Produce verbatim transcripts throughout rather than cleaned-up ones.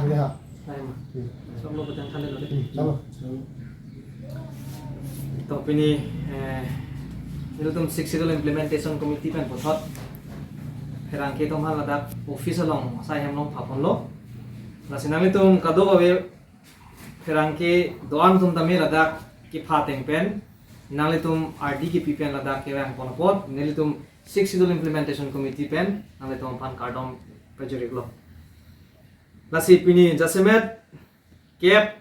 Hai ma. Sok lo bajang kali lo de. Chalo. To pini, eh, nelitum Sixth Schedule Implementation Committee pen puthot pherangke atum aphan ladak office along asai hem along phaponlo. Lasi nanglitum kadokave pherangke do-an atum tame ladak kepha ateng pen nanglitum ardi kepi pen ladak kevang pon apot nelitum Sixth Schedule Implementation Committee pen nanglitum aphan kardom pajirlo. Lasi pini jasemet kep,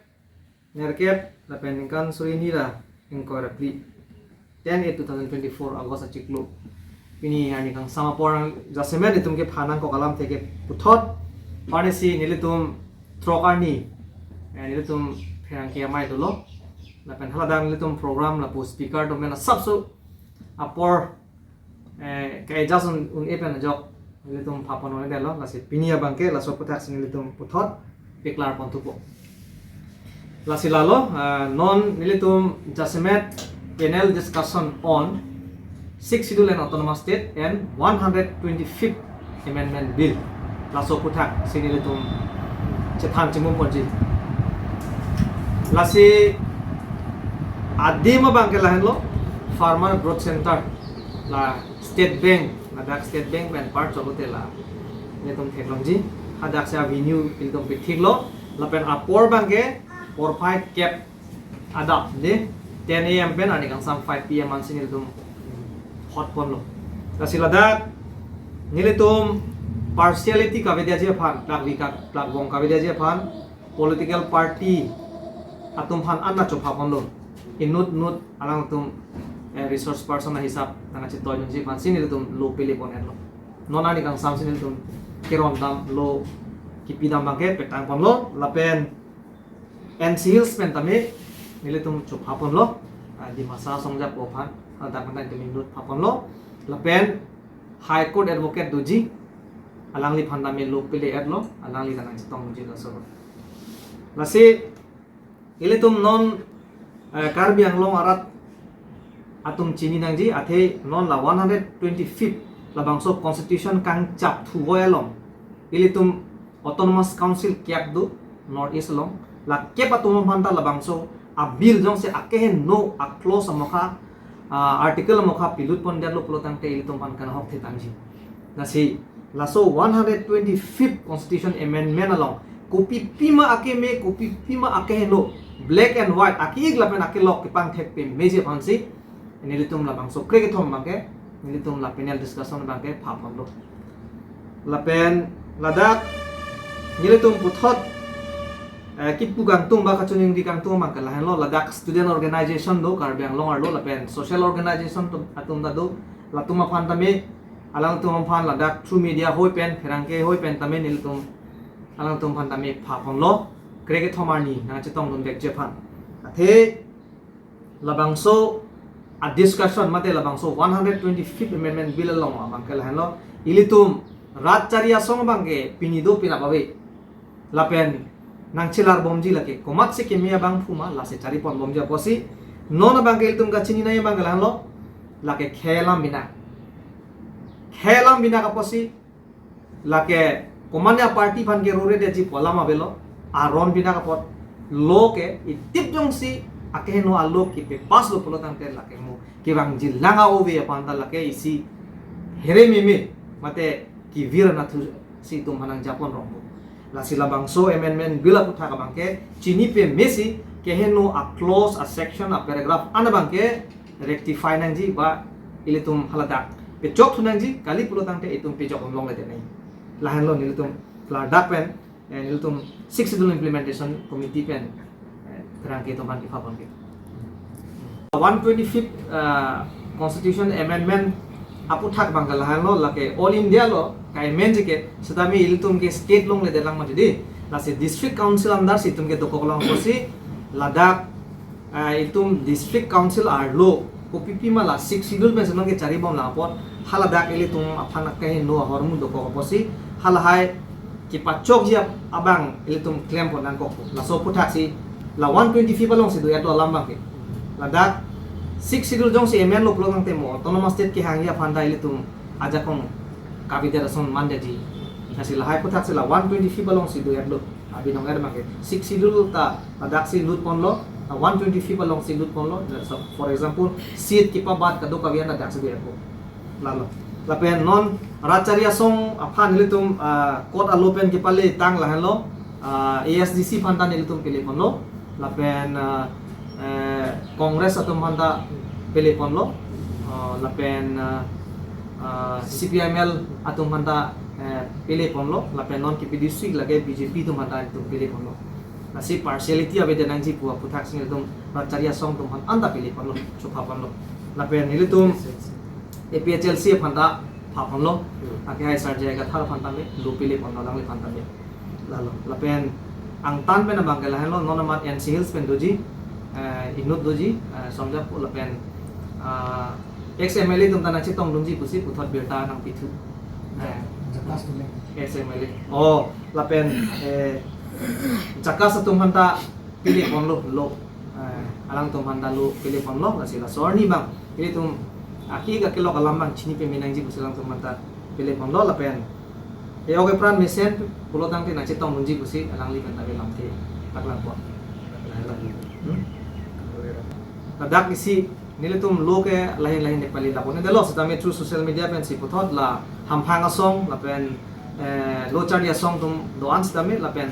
nerkep lapen ningkan suri hini ra ingkoi ra phli, ten eight two thousand twenty-four August achiklo. Pini arni kangsam apor jasemet itum kepha nangkok alamthe ke puthot, arnisi nelitum throk arni, eh, nelitum pherangke amei dolo. Lapen haladak nelitum program lapu speaker atum pen asapso apor, eh, ke-adjust un, un-e pen ajok nelitum phapon un-edetlo. Lasi pini abangke laso aputhak si nelitum puthot paklar pon thupo. Lasi lalo, ah, non nelitum jasemet panel discussion on Sixth Schedule and Autonomous State and one hundred twenty-fifth Amendment Bill, laso aputhak si nelitum chethan chimum ponji. Lasi adim abangke lahenlo, Farmer Growth Center, la State Bank, ladak State Bank pen apar choklote la nelitum theklongji. Hadak si avenue nelitum pithiklo. Lapen apor abangke porphai kep adap de, ten A M pen arni kangsam five P M ansi nelitum hot ponlo. Lasi ladak nelitum partiality kavedetji aphan, plak vika, plak vong kavedetji aphan political party atum aphan an ta chopha ponlo. Inut nut alangtum, eh, resource person ahisap nangkachetoidunji aphansi nelitum lo pele pon-etlo. Non arni kangsam si nelitum keron dam, lo kipi dam abangke petang ponlo. Lapen N C Hills pen tame nelitum chopha ponlo, ah, Dimasa asong japo aphan, ah, dak pen tame inut pha ponlo. Lapen High Court advocate doji, alangliphan tame lo pele-etlo, alangli ta nangchetongji laso. Lasi ilitum non, eh, Karbi Anglong arat atum chini nangji, athe non la one hundred twenty-fifth labangso constitution kangchap thuvoialong ilitum Autonomous Council kep do North East along. La kep atum aphan ta labangso a-bill jongsi akeheno a-clause amokha, ah, article amokha pilut pondetlo pulo tangte ilitum aphan kanahok thetangji. Lasi laso one hundred twenty-fifth Constitution Amendment along kopi pima akeme, kopi pima akeheno, black and white, ake-ik lapen akelok kepangthek pameji aphansi nelitum labangso krekethom abangke, nelitum la panel discussion abangke pha ponlo. Lapen ladak nelitum puthot, eh, kipu kangtung ba kachiningri kangtung abangke lahenlo, ladak student organization do Karbi Anglong arlo, lapen social organization atum, atum ta do, latum aphan tame, alangtum aphan ladak through media ahoi pen, pherangke ahoi pen tame nelitum alangtum aphan tame pha ponlo, krekethom arni nangchetongdunvekji aphan. Athe labangso a-discussion mate labangso one hundred twenty-fifth Amendment Bill along abangke lahenlo, ilitum rat chari asong abangke pini do, penap ave. Lapen nangchelar bomji lake komatsi keme abangphu ma, lasi chari pon bomji apotsi. Non abangke ilitum kachini nangji abangke lahenlo, lake khei alam binak. Khei alam binak apotsi lake komatne a-party aphan kerore detji pu alam avelo, aron binak apot. Lo ke idip jongsi akeheno alo kepass lo pulo tangte lake mo kevangji lang a-ove aphan ta lake isi here meme mate kevir anatthu si itum aphan nangja pon rongpo. Lasi labangso Amendment Bill aputhak abangke chini pamesi keheno a-clause, a-section, a-paragraph an abangke rectify nangji ba ilitum haladak pechok thu nangji, kali pulo tangte itum pejok longle de nai. Lahenlo nelitum ladak pen, eh, nelitum Sixth Schedule Implementation Committee pen, eh, pherangke atum aphan kepha ponke. One twenty-fifth, uh, Constitution Amendment aputhak abangke lahenlo, lake all India lo ka-amend ji ke, setame ilitum ke state longle de lang mati di. Lasi District Council under si itum ke dokok long apotsi ladak, ah, itum District Council arlo kopi pima la Sixth Schedule pensi nangkechari bom lang apot, haladak ilitum aphan akeheno ahormu dokok apotsi, halahai kepachokji abang ilitum klem pon nangkok. Laso aputhak si la one twenty-fifth along si do-etlo alam abangke. Ladak Sixth Schedule jongsi amend lo pulo tangte mo autonomous state kehangji aphan ta ilitum ajakong kavedet ason mandetji. Lasi lahai aputhak si la one twenty-fifth along si do-etlo. Abi nong er make Sixth Schedule ta ladaksi lut ponlo, ta one twenty-fifth alongsi lut ponlo. So, for example, seat kipabat kadokave an ladaksi do-ikpo. Lalo. Lapen non rat chari asong aphan nelitum, ah, court alo pen kepale tang lahenlo, ah, A S D C aphan ta nelitum pele ponlo. Lapen, ah, eh, Congress atum aphan ta pele ponlo. Ah, lapen, ah, ah, C P I M L atum aphan ta, eh, pele ponlo. Lapen non K P D C lake B J P atum aphan ta itum pele ponlo. Lasi partiality avedet nangji pu aputhaksi nelitum rat chari asong atum aphan anta pele ponlo, chopha ponlo. Lapen nelitum A P H L C aphan ta pha ponlo. Hmm. Akehai Sarjai Kathar aphan tame lo pele ponlo, alangli aphan tame. Lalo. Lapen angtan pen abang ke lahenlo, non amat N C Hills pen doji, eh, inut doji, eh, Songjapur lapen, ah, ex M L A atum ta nangchetongdunji pusi puthot birta nangpithu. Eh, Jakas atum ya? Ex M L A. Oh, lapen, eh, Jakas atum aphan ta pele ponlo, lo. Eh, alangtum aphan ta lo pele ponlo, lasi laso arni abang ilitum aki ka kelok alam abang chini peme nangji pusi alangtum aphan ta pele ponlo. Lapen e-ok epran mesen pulo tangte nangchetongdunji pusi alangli pen ta ave lamthe paklang po. Hmm? Ladak isi nelitum lo ke lahin lahin nepali lapu ne delo setame through social media pensi puthot la hamphang asong lapen, eh, lo chari asong atum do-an setame lapen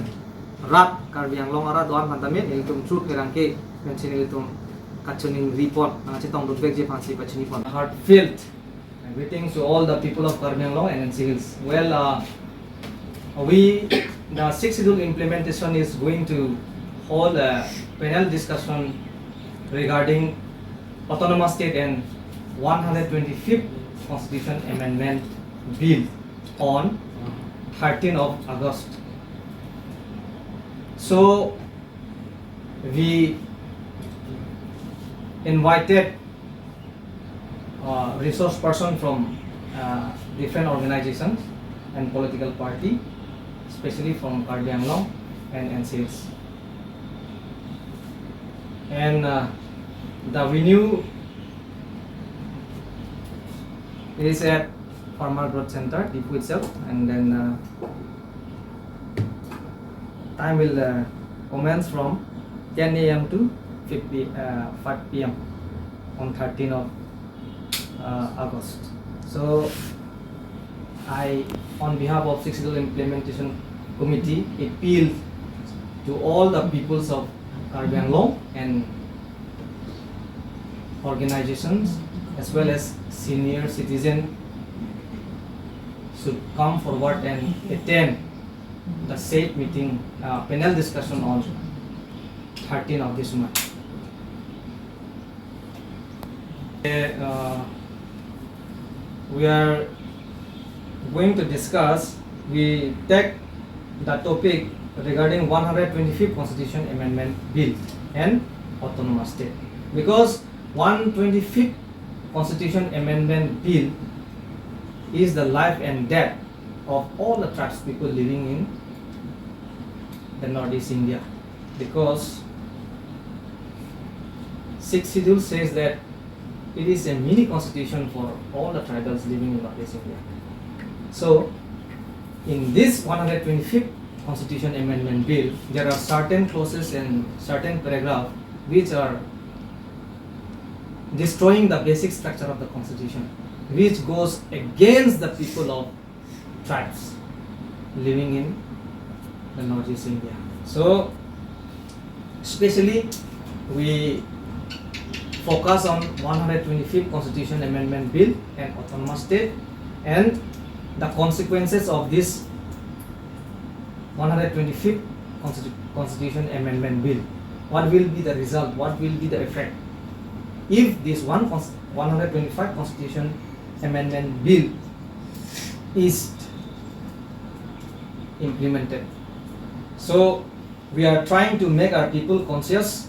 rat Karbi Anglong arat do-an aphan tame nelitum through pherangke pensi nelitum kachiningri pon, nangchetongdunvekji aphansi pachini pon. Heartfelt greetings to all the people of Karbi Anglong and N C Hills. Well, uh, we, the Sixth Schedule implementation is going to hold a panel discussion regarding Autonomous State and one hundred twenty-fifth Constitution Amendment Bill on thirteenth of August. So, we invited, uh, resource person from, uh, different organizations and political party, especially from Karbi Anglong and N C Hills. And, uh, the venue is at Farmer Growth Center, Diphu itself, and then, uh, time will, uh, commence from ten A M to fifty, uh, five P M on thirteenth of, uh, August. So, I, on behalf of Sixth Schedule Implementation Committee, appeal to all the peoples of Karbi Anglong and organizations as well as senior citizen should come forward and attend the said meeting, uh, panel discussion on thirteenth of this month. Uh, we are going to discuss, we take the topic regarding one hundred twenty-fifth Constitution Amendment Bill and Autonomous State. Because one twenty-fifth Constitution Amendment Bill is the life and death of all the tribes people living in the Northeast India. Because Sixth Schedule says that it is a mini constitution for all the tribals living in Northeast India. So, in this one hundred twenty-fifth Constitution Amendment Bill, there are certain clauses and certain paragraph which are destroying the basic structure of the constitution, which goes against the people of tribes living in the Northeast India. So, especially, we focus on one hundred twenty-fifth Constitution Amendment Bill and Autonomous State and the consequences of this one hundred twenty-fifth Constitu-, Constitution Amendment Bill. What will be the result? What will be the effect if this one cons-, one hundred twenty-five Constitution Amendment Bill is implemented? So, we are trying to make our people conscious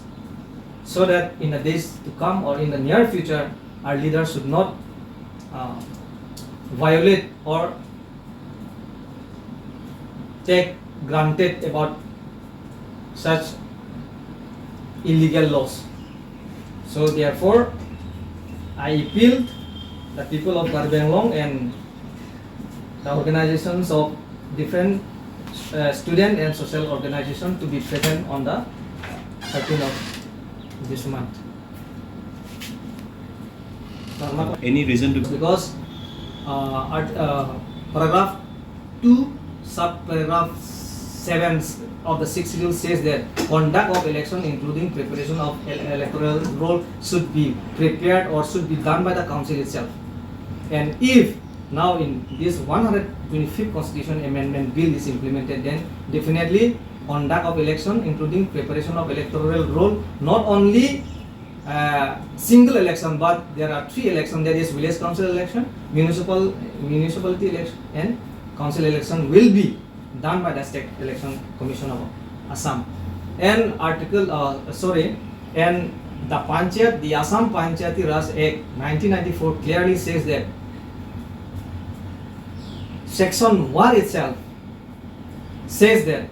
so that in the days to come or in the near future, our leaders should not, uh, violate or take granted about such illegal laws. So therefore, I appeal the people of Karbi Anglong and the organizations of different uh, student and social organization to be present on the thirteenth of this month. Karena Any reason to because uh, art, uh, paragraph two, sub paragraph seven of the sixth schedule says that conduct of election, including preparation of el- electoral roll, should be prepared or should be done by the council itself. And if now in this one hundred twenty-fifth constitution amendment bill is implemented, then definitely conduct of election, including preparation of electoral roll, not only uh, single election, but there are three elections, that is village council election, municipal municipality election, and council election will be done by the State Election Commission of Assam. And article, uh, sorry, and the Panchayat, the Assam Panchayati Raj Act nineteen ninety-four clearly says that section one itself says that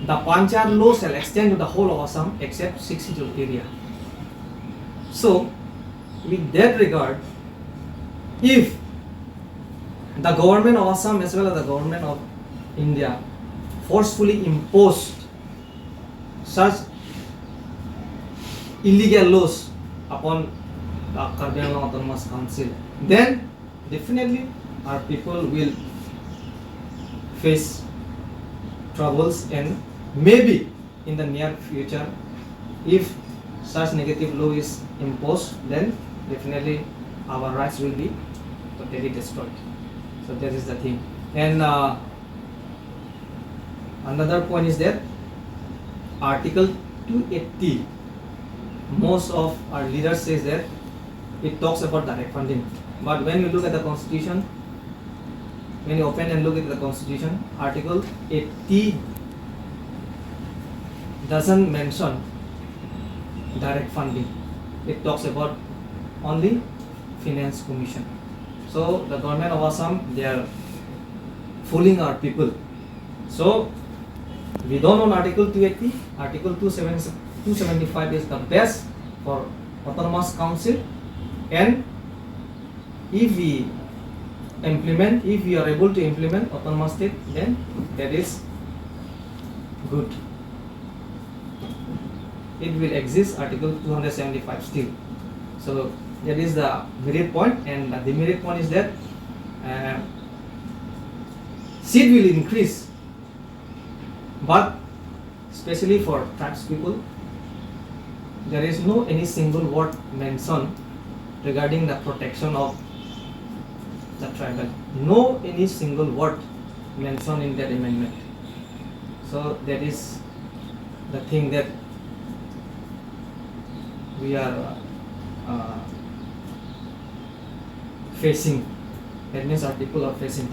the Panchayat law shall extend to the whole of Assam except sixth schedule area. So, with that regard, if the government of Assam as well as the government of India forcefully imposed such illegal laws upon the Karbi Anglong Autonomous Council, then definitely our people will face troubles, and maybe in the near future, if such negative law is imposed, then definitely our rights will be totally destroyed. So that is the thing. And uh, another point is that Article two eighty, most of our leaders says that it talks about direct funding. But when you look at the constitution, when you open and look at the constitution, Article eighty doesn't mention direct funding. It talks about only finance commission. So the government of Assam, they are fooling our people. So we don't want Article two eighty. Article two seven, two seventy-five is the best for autonomous council, and if we implement, if we are able to implement autonomous state, then that is good. It will exist Article two hundred seventy-five still. So that is the merit point, and the demerit point is that uh, seat will increase, but especially for tribes people, there is no any single word mentioned regarding the protection of the tribal. No any single word mentioned in that amendment. So that is the thing that we are uh, facing. That means our people are facing.